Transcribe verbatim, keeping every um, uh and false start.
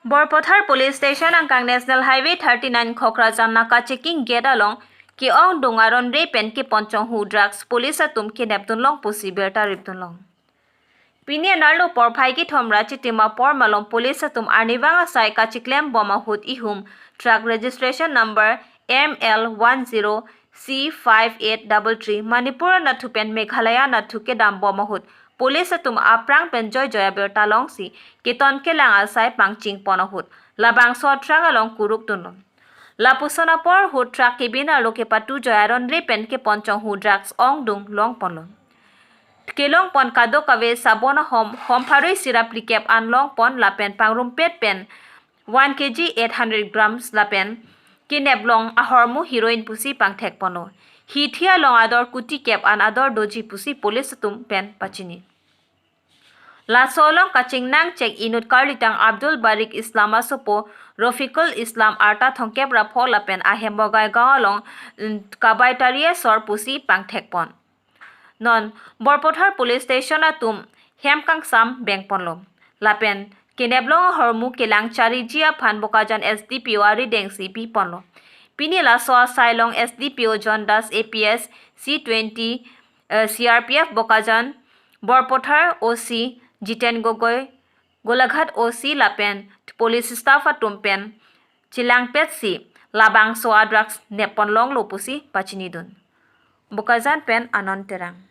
Borpathar Police Station angkang National Highway thirty-nine Khokrajang Naka checking gate along ke-ongdung aron re pen kepon chonghu drugs police atum kenep dunlong pusi birta rip dunlong. Pini anerlo porphai kethom ra chitim apor malom police atum arnivang asai kachiklem bom ahut ihum truck registration number M L one zero C five eight double three Manipur anatthu pen Meghalaya anatthu kedam bom ahut police atum aphrang pen joijoi abirta longsi keton kelang asai pangching pon ahut labangso truck along kuruk dunlo. Lapuson apor ahut truck kebin arlo kepatu joi aron re pen kepon chonghu drugs ongdung long ponlo. Kelong pon kadokave sabon ahom hom pharui sirap likep an long pon lapen pangrumpet pen one K G eight hundred grams lapen kenep long ahormu heroin pusi pangthek ponlo. Hithi along ador kuti kep an ador doji pusi police atum pen pachini. Laso along kachingnang chek inut karlitang Abdul Barik Islam asopo Rofikul Islam arta thomkep ra pho lapen ahem Bogaigaon along, mm, kabai tari asor pusi pangthek pon. Non Borpathar Police Station atum hem kangsam beng ponlo. Lapen kenep long ahormu kelang chariji aphan Bokajan S D P O arideng si pi ponlo. Pini laso asai along S D P O John Das A P S, C twenty, eh, C R P F Bokajan, Borpathar O C Jiten Gogoi, Golaghat O C lapen police staff atum pen chelangpet si labangso a drugs nep pon longlo pusi pachini dun. Bokajan pen Anand Terang.